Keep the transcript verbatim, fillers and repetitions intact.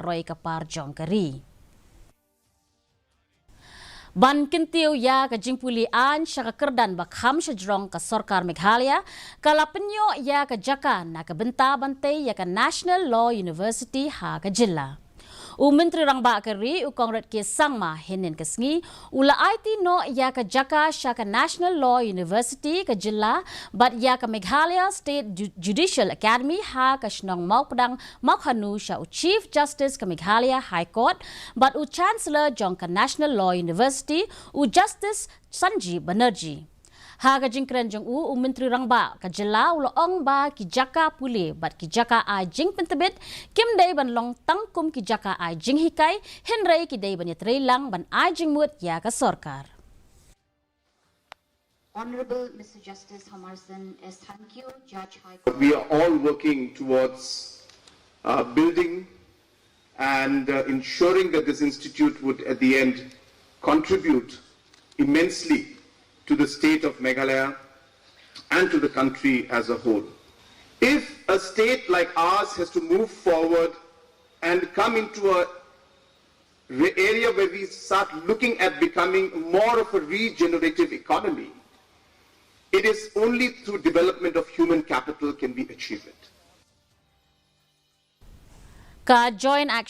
roi ka par jong ka ri. Ban kyntiew ïa ka jingpule aiñ sha ka kyrdan ba kham shajrong, ka sorkar Meghalaya ka la pynïoh ïa ka jaka na ka bynta ban tei ïa ka National Law University ha ka jylla. U Myntri Rangbah ka ri, u Conrad K Sangma, hynnin ka sngi u la aiti noh ïa ka jaka sha ka National Law University ka jylla bad ïa ka Meghalaya State Ju-, Judicial Academy ha ka shnong Mawpdang Mawkhanu sha u Chief Justice ka Meghalaya High Court bad u Chancellor jong ka National Law University, u Justice Sanjeev Banerjee. Ha ka jingkren jong u, u Myntri Rangbah ka jylla u la ong ba ki jaka pule bad ki jaka ai jingpyntbit kim dei ban long tang kum ki jaka ai jinghikai, hynrei ki dei ban ïatreilang ban ai jingmut ïa ka sorkar. Honorable Mister Justice Hamarson S Thangkhiew, Judge High Court. We are all working towards uh, building and uh, ensuring that this institute would, at the end, contribute immensely to the state of Meghalaya and to the country as a whole. If a state like ours has to move forward and come into a re- area where we start looking at becoming more of a regenerative economy, it is only through development of human capital can we achieve it. Ka Joint Action